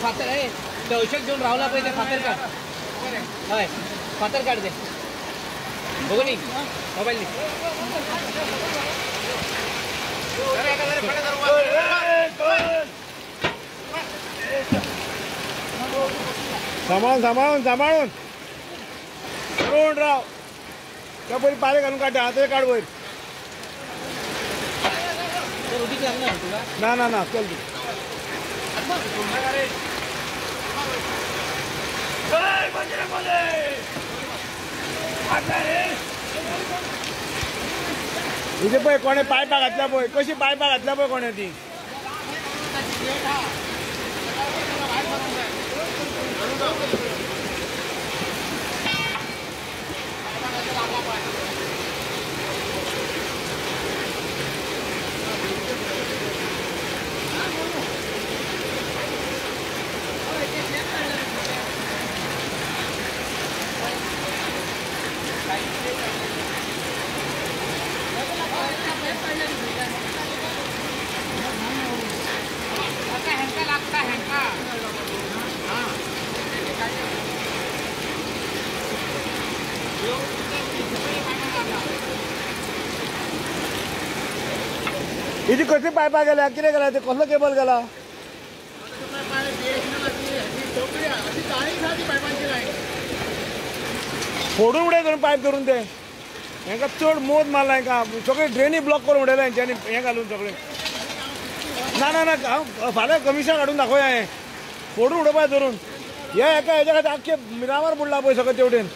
फातर आहे चौशक घेऊन रावला पळय ते फातर काढ. हय फातर काढ दे बघू न्ही मोबायल न्ही. सांबाळून सांबाळून सांबाळून करून राव. त्या पयलीं पाले घालून काडटा आतां काड वयर. ना ना ना चल तूं. इथे पळय कोणे पायपां घातल्या पळय कशी पायपां घातल्या पळय कोणे ती. इथे कशी पायपा गेल्या कितें गेला ते कसलो केबल गेला. फोडून उडय धरून पायप धरून ते हेंका चड मोद मारला हेंका सगळे ड्रेनी ब्लॉक करून उडयला हेंच्यांनी हें घालून सगळें. ना ना ना हांव फाल्यां कमिशन हाडून दाखोवया हें फोडून उडोवपा धरून हे एका हेच्या खातीर आख्खे मिरामार बुडला पळय सगळें तेवटेन.